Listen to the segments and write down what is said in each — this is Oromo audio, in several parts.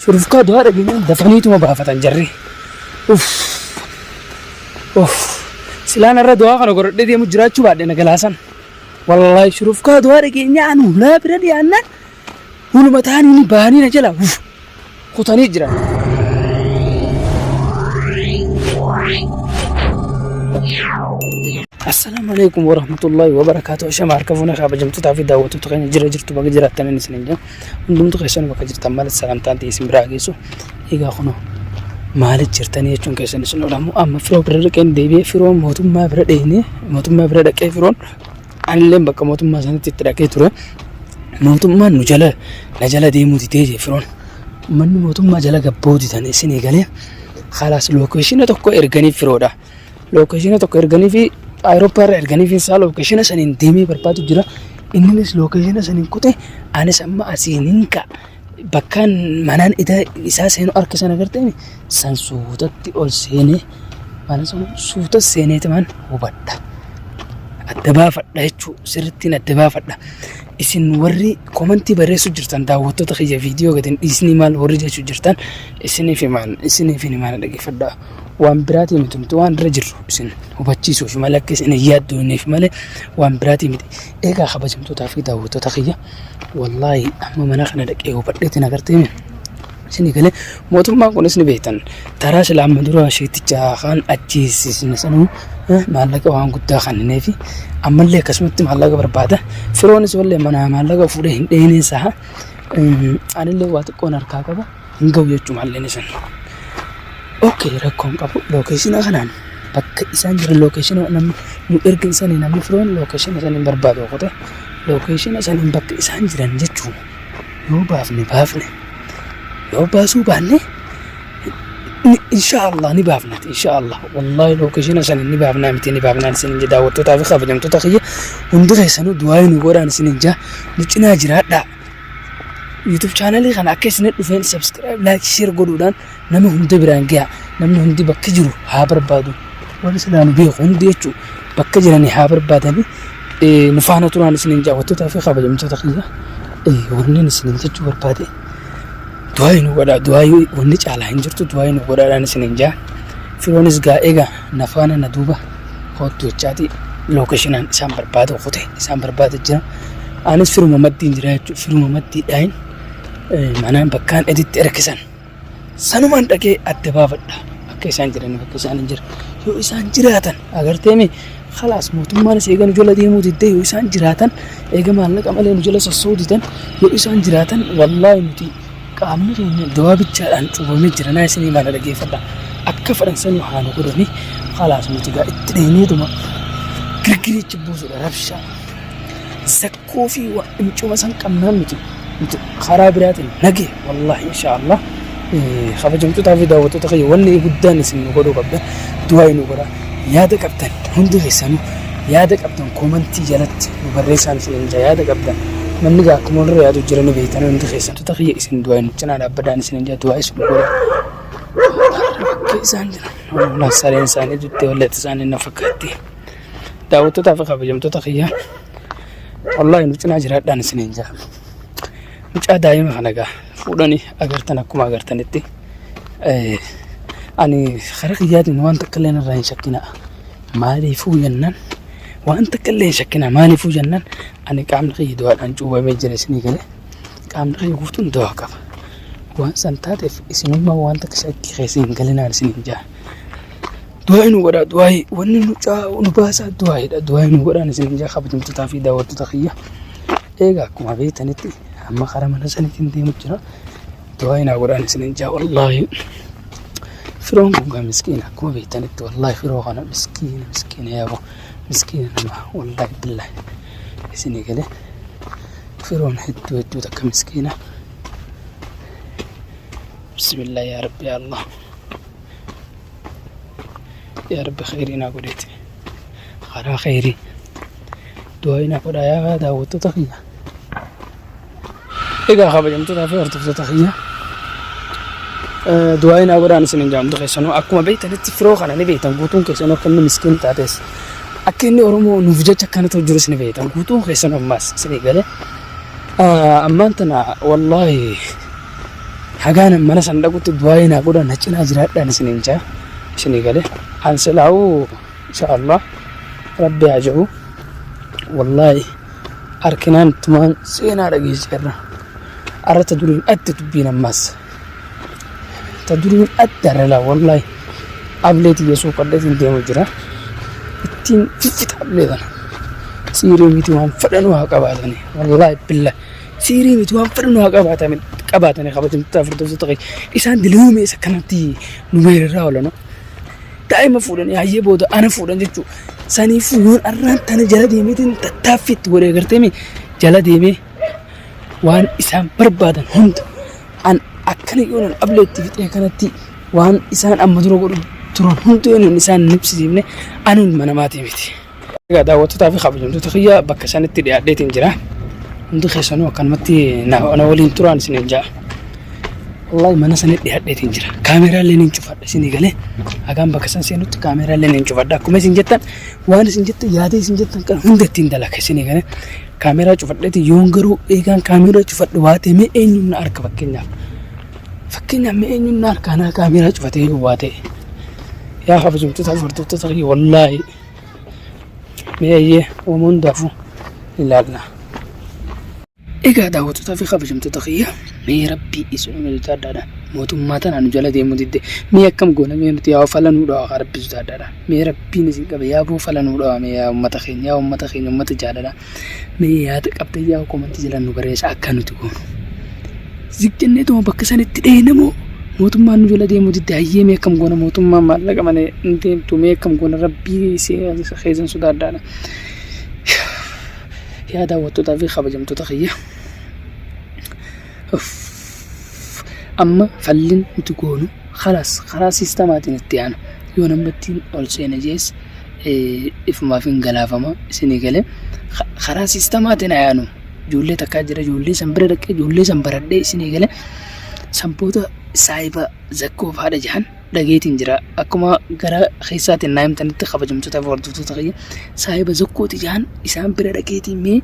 Shurufkaa du'aa dhageenyaan dafaniituma baafatan jarri. Uff. Uff. Silaan irra du'aa kana godhadhee deemu jiraachuu baadhe na galaasan. Wallaahi shurufkaa du'aa dhageenyaa anu hulaa bira dhiyaannaan huluma ta'anii bahanii na jala uff kutanii jiran. Assalaamu alaikum warahmatullahi wabarakaatuh. Ashama harka fuune kabajamtootaa fi daawwattoota keenya jira jirtu baga jiraattaniin isiniin jira. Hundumtu keessan bakka jirtan malee salamtaan ta'e isin biraa geessu. Egaa kunoo maaliif jirtanii jechuun keessan isin oolamu. Amma firoo bira dhaqeen deebi'ee firoo mootummaa bira dhaqnee mootummaa bira dhaqee firoon anillee bakka mootummaa sanitti itti dhaqee ture. Mootummaan nu jala na jala deemuu didee jee firoon. Manni mootummaa jala gabboo didan isin eegalee kalaas lookeeshina tokko erganii firoodha. Lookeeshina tokko erganii fi Awurooppaa irra erganii fi isaa lookeeshina saniin deemee barbaadu jira. Inninis lookeeshina saniin kute anis amma asiin hin ka'a. Bakkaan manaan isaa seenu harka sana agartee san suutatti ol seenee mana sun suuta seeneetumaan hubadha. Adda baafadha jechuu sirrittiin adda baafadha. Isin warri komantii barreessuu jirtan daawwattoota kiyya viidiyoo gadi hin dhiisnii maal warri jechuu jirtan isiniif himaan isiniif himaan dhaggeeffadhaa. Waan biraatii miti nuti waan irra jirru isin hubachiisuuf malee akka isin hin yaaddoofneef malee waan biraatii miti. Egaa kabajamtootaa fi daawwattoota kiyya wallaahi amma mana kana dhaqee hubadheetiin agartee isin galee mootummaan kunis ni beektan taraa sila amma dura sheeticha kaan ajjeesisne sanuu maallaqa waan guddaa kenninee fi ammallee akkasumatti maallaqa barbaada. Firoonis wallee mana maallaqa fuudhee hin dheeneen sa'a. Anillee waa xiqqoon harkaa qaba. Hin ga'u jechuun maalleen san. Okay, rakkoon qabu lookeeshina kanaan bakka isaan jiran lookeeshina namni nu ergan sanii namni firoon lookeeshina saniin barbaadu qote lookeeshina saniin bakka isaan jiran jechuun yoo baafne baafne yoo baasuu baanne insha Allah ni baafna insha Allah wallahi lookeeshina saniin ni baafnaa miti ni baafnaan isin hin daawwattootaa fi kabajamtoota kiyya hundi keessanuu du'aa nu godhaan isin hin jaa nu cinaa jiraadhaa. YouTube chaanalii kana akka isin dhufeen subscribe, like, share godhuudhaan nama hunda biraan gaha. Namni hundi bakka jiru haa barbaadu. Warri silaa nu beeku hundi jechuun bakka jiranii haa barbaadanii nu faana turaan isiniin daawwattootaa fi kabajamtoota kiyya wanneen isiniin jechuu barbaade du'aa nu godhaa du'aa wanni caalaa hin jirtu du'aa nu godhaadhaan isiniin jaa. Firoonis gaa egaa na faana na duuba koottu jechaati lookeeshinaan isaan barbaada kute isaan barbaada jira. Anis firuma maddiin jira jechuudha. Firuma maddiidhaan manaan bakkaan editti ergisan. Sanumaan dhaqee adda baafadha. Akka isaan jiran bakka isaan hin jiran. Yoo isaan jiraatan agarteemi khalaas mootummaanis eega nu jala deemuu diddee yoo isaan jiraatan eega maallaqa malee nu jala sossoo didan yoo isaan jiraatan wallaahi nuti qaamni keenya dawaa bichaadhaan cuubamee jira naa isinii maala dhageeffadha. Akka fedhan sanuu haa nu godhani khalaas nuti gaa itti dheeneetuma girgiriichi buusudha rabshaa. Zakkoo fi incuma san qabnaan nuti nuti karaa biraatiin nage wallahi insha Allah kabajamtootaa fi daawwattoota kiyya wanni guddaan isin nu godhuu qabdan du'aa nu godha yaada qabdan hundi keessanuu yaada qabdan koomantii jalatti nu barreessaan isin hin yaada qabdan namni gaa akkuma walirra yaadu jira ni beektan hundi keessan tuta kiyya isin du'aa nu cinaa dhaabbadhaan isin hin du'aa isin nu godha bakka isaan jiran sareen isaanii duttee wallatti isaanii na fakkaatti. Daawwattootaa fi kabajamtoota kiyya wallaahi nu cinaa jiraadhaan isiniin jira. Mucaa daa'ima kana egaa fuudhanii agartan akkuma agartanitti ani karaa kiyyaatiin waan takka illee irraa hin shakkinaa. Maaliifuu jennaan waan takka illee hin shakkinaa maaliifuu jennaan ani qaamni kiyya du'aadhaan cuubamee jira isinii galee qaamni kiyya guutuun du'aa qaba. Waan san taateef isinummaa waan takka shakkii keessa hin galinaan isiniin jira. Du'aayi nu godhaa du'aayi wanni nu caa nu baasaa du'aayidha du'aayi nu godhaan isin jaa kabajamtootaa fi daawwattoota kiyya. Egaa akkuma beektanitti amma karaa mana saniitiin deemu jira. Du'aayi naa godhaan isin jaa wallaahi. Firoon kun gaa miskiina akkuma beektanitti wallaahi firoo kana miskiina miskiina yaaboo miskiina nama wallaahi billaahi isinii galee firoon hedduu hedduu takka miskiina. Bismillah yaa rabbi yaa Allah. Yaa rabbi khayrii naa godheeti. Karaa khayrii. Du'aa naa godhaa yaa daawwattoota kiyya. Egaa kabajamtootaa fi hordoftoota kiyya. Du'aa naa godhaan isin hin jaamtu keessanuu akkuma beektanitti firoo kana ni beektan guutuun keessanuu akka inni miskiin taates. Akka inni Oromoo nuuf jecha akkana ta'u jirus ni beektan guutuun keessanuu ammaas isinii galee. Ammaan tana wallaahi Hagaan mana san dhaqutti du'aa'ii naa godhaa na cinaa jiraadhaan isiniin jaa isinii galee. An silaa'uu insha Allah rabbi haa jedhu wallaahi arkinaan tumaan seenaa dhageesseerra. Arra ta duriin adda dubbiin ammaas. Ta duriin adda arra laa wallaahi ablee tiyya suuqadheetiin deemu jira. Ittiin fiffixa ablee tana. Siirii miti waan fedhanuu haa qabaatanii wallaahi billaahi. Siirii miti waan fedhan haa qabaatani qabaatani kabajamtoota hordoftoota keenya. Isaan diluu mees akkanatti nu weerarraa oolan. Daa'ima fuudhanii hayyee booda ana fuudhan jechuudha. Saniifuu yoon arraan tana jala deemeetiin tattaaffii itti godhee agarteemi jala deemee waan isaan barbaadan hunda an akkana yoon ablee itti fixee kanatti waan isaan amma dura godhu turan hunda yoon isaan hin ibsisiifne ani ilma namaatii miti. Egaa daawwattootaa fi kabajamtoota kiyya bakka sanitti dhiyaadheetiin jira. Hundi keessanuu akkanumatti na na waliin turaan isiniin ja'a. Wallaahi mana sanitti dhiyaadheetiin jira. Kaameeraa illee niin cufadha isinii galee. Hagaan bakka san seenutti kaameeraa illee niin cufadha. Akkuma isin jettan waan isin jettan yaada isin jettan kan hunda ittiin dalaga isinii galee. Kaameeraa cufadheeti yoon garuu eegaan kaameeraa cufadhu waa ta'e mee eenyuun na arka fakkeenyaaf. Fakkeenyaaf mee eenyuun na arka anaa kaameeraa cufatee yoo waa ta'e. Yaa kabajamtoota fi hordoftoota kiyya wallaahi. Mee eeyyee uuma hundaafuu ilaalla. Egaa daawwattootaa fi kabajamtoota kiyya mee rabbii isin uume sodaadhaadha. Mootummaa tana nu jala deemuu didde. Mee akkam goona mee nuti yaa fala nuu dhawa rabbii sodaadhaadha. Mee rabbiin isin qabe yaa boo fala nuu dhawa mee yaa uummata keenya yaa uummata keenya uummata jaalalaa. Mee yaada qabdan yaa komantii jala nu barreessa akka nuti goonu. Ziq jenneetuma bakka sanitti dheeyna moo mootummaan nu jala deemuu didde hayyee mee akkam goona mootummaan maallaqa malee hin deemtu mee akkam goona rabbii keessan sodaadhaadha. Yaa daawwattootaa fi kabajamtoota kiyya. Amma fallin nuti goonu kalaas karaa siistamaatiin itti aana. Yoo namni ittiin ol seene jees ifumaaf hin galaafama isinii galee karaa siistamaatiin ayaanu. Ijoollee takkaa jira ijoollee san bira dhaqee ijoollee san baradhee isinii galee san booda saahiba zakkoof haadha jahan dhageetiin jira. Akkuma gara keessaatiin naa himtanitti kabajamtoota fi hordoftoota kiyya saahiba zakkooti jahan isaan bira dhaqeetiin mee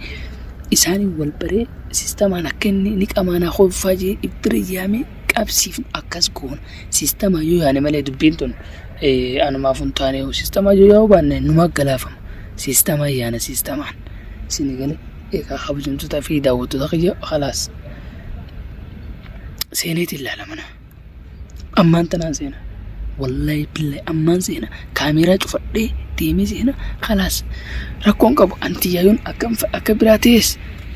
isaaniin wal baree siistamaan akka inni ni qamaanaa kolfaa jee bira yaamee qabsiifnu akkas goona. Siistamaa yoo yaane malee dubbiin tun anumaaf hin taane siistamaa yoo yaa'uu baanne numa galaafama. Siistamaa yaana siistamaan. Isin galee egaa kabajamtoota fi daawwattoota kiyya khalaas seeneetiin ilaala mana. Ammaan tanaan seena. Wallahi billahi ammaan seena. Kaameeraa cufadhee deemee seena. Khalaas rakkoon qabu antiyaayoon akka akka biraa ta'es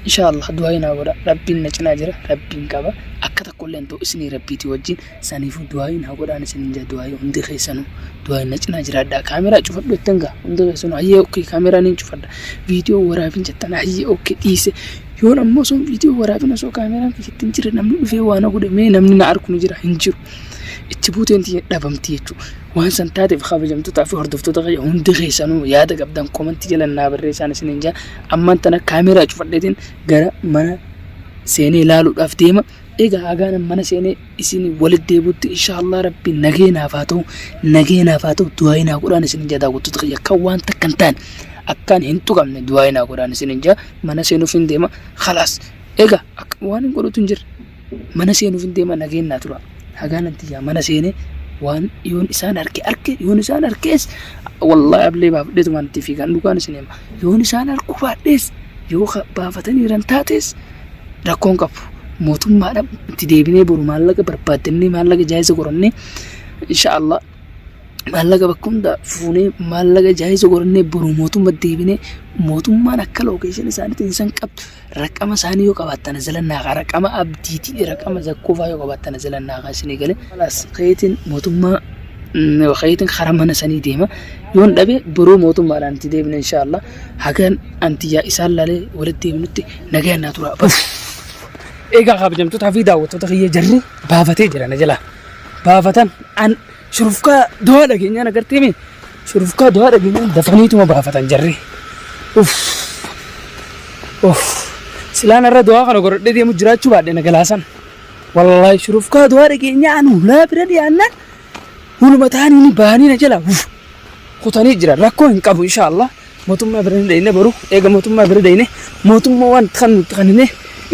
inshallah du'aa naa godha. Rabbiin na cinaa jira. Rabbiin qaba. Akka tokkollee hin ta'u isinii rabbiitii wajjin saniifuu du'aa naa godhaan isinin jaa du'aa hundi keessanuu du'aa na cinaa jiraadha. Kaameeraa cufadhu jettan gaa hundi keessanuu hayyee okkee kaameeraa niin cufadha. Viidiyoo waraabin jettan hayyee okkee dhiise. Yoon ammoo osoo viidiyoo waraabin osoo kaameeraan kiyyatti hin jirre namni dhufee waa na godhe mee namni na arku ni jira hin jiru. Itti buuteen tiyya dhabamti jechuudha. Waan san taateef kabajamtootaa fi hordoftoota kiyya hundi keessanuu yaada qabdan komantii jala naa barreessaan isiniin jaa. Ammaan tana kaameeraa cufadheetiin gara mana seenee ilaaluudhaaf deema. Egaa hagaan mana seenee isin walitti deebi'utti inshaallah rabbi nagee naaf haa ta'u nagee naaf haa ta'u du'aa naa godhaan isin jaa daawwattoota kiyya akka waan takka hin taane akkaan hin tuqamne du'aa naa godhaan isin jaa mana seenuuf hin deema khalaas egaa akka waan hin godhutu hin jirre mana seenuuf hin deema nageen naa tura hagaan anti yaa mana seenee waan yoon isaan arke arke yoon isaan arkees wallahi ablee baafadheetumaan itti fiigan dhugaan isin hima yoon isaan arkuu baadhees yoo baafataniiran taates rakkoon qabu mootummaadha itti deebinee boru maallaqa barbaaddannee maallaqa jaayisa godhannee insha Allah maallaqa bakka hunda fuunee maallaqa jaayisa godhannee boru mootummaa deebinee mootummaan akka lookeeshin isaaniitiin isaan qabdu raqama isaanii yoo qabaattan zalannaa kaa raqama abdiitii raqama zakkoofaa yoo qabaattan zalannaa kaa isinii galee kalaas keetiin mootummaa keetiin karaa mana sanii deema yoon dhabe boruu mootummaadhaan itti deebine insha Allah hagan antiyyaa isaan laalee walitti deebinutti nagayaan naa tura. Egaa kabajamtootaa fi daawwattoota kiyya jarri baafatee jira na jalaa. Baafatan an shurufkaa du'aa dhageenyaan agartee mee shurufkaa du'aa dhageenyaan dafaniituma baafatan jarri. Uff. Uff. Silaan irra du'aa kana godhadhee deemu jiraachuu baadhe na galaasan. Wallaahi shurufkaa du'aa dhageenyaan hulaa bira dhiyaannaan huluma ta'anii bahanii na jalaa uff. Kutanii jira rakkoo hin qabu insha Allah. Mootummaa bira ni dhayne boru eega mootummaa bira dhayne mootummaa waan kan nutti kanine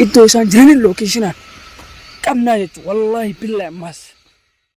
iddoo isaan jiraniin lookeeshinaan Qabnaa jechuudha. Wallaahi billaahi ammaas.